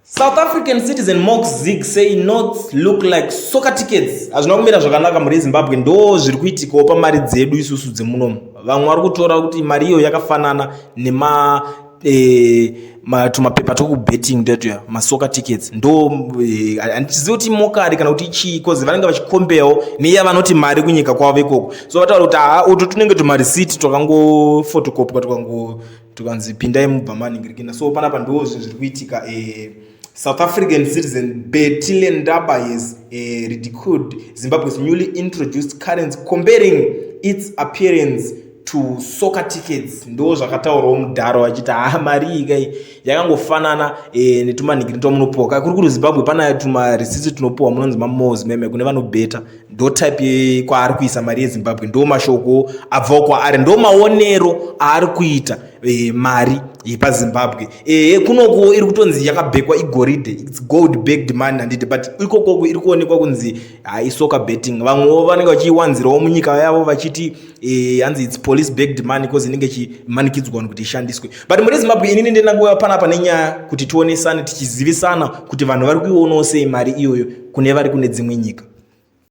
South African citizen mocks Zig say notes look like soccer tickets. Hazvina kumira zvakanaka mhuri yeZimbabwe, ndo zviri kuitikawo pamari dzedu isusu dzemunomu. Vamwe vari kutora kuti mari iyo yakafanana nema tumapepa twekubetting tetuya, masoccer tickets. Ndo handizivi kuti mokari kana kuti chii, cause vanenge vachikombeyawo neiya vanoti mari kunyika kwavo ikoko. So vataura kuti haa, utu tunenge tumarisiti twakangofotokopwa, tukango tukanzi pindai mubva manhingirikina. So panapa ndo zvinhu zviri kuitika. South African citizen Betile Ndaba has ridiculed Zimbabwe's newly introduced currency, comparing its appearance to soccer tickets. Ndo zvakataurawo mudharo vachiti ha, mari iyi kai yakangofanana netumanhingiri twamunopuwa kuri kuri Zimbabwe. Pana tumarisiti tunopuwa munonzi mamos meme kune vanobheta. Ndo type kwaari kuisa mari yeZimbabwe. Ndo mashoko abvawo kwaari, ndo maonero aari kuita mari yepaZimbabwe. Kunoko iri kutonzi yakabhekwa igoridhe, it's gold backed money, handiti? But ikokoko iri kuonekwa kunzi haisoccer betting. Vamwewo vanenge vachiiwanzirawo munyika yavo vachiti hanzi it's police backed money, because inenge ichimanikidzwa vanhu kuti ishandiswe. But muri Zimbabwe, inini ndinangouya panapa nenyaya kuti tionesane, tichizivisana kuti vanhu vari kuionawo sei mari iyoyo kune vari kune dzimwe nyika.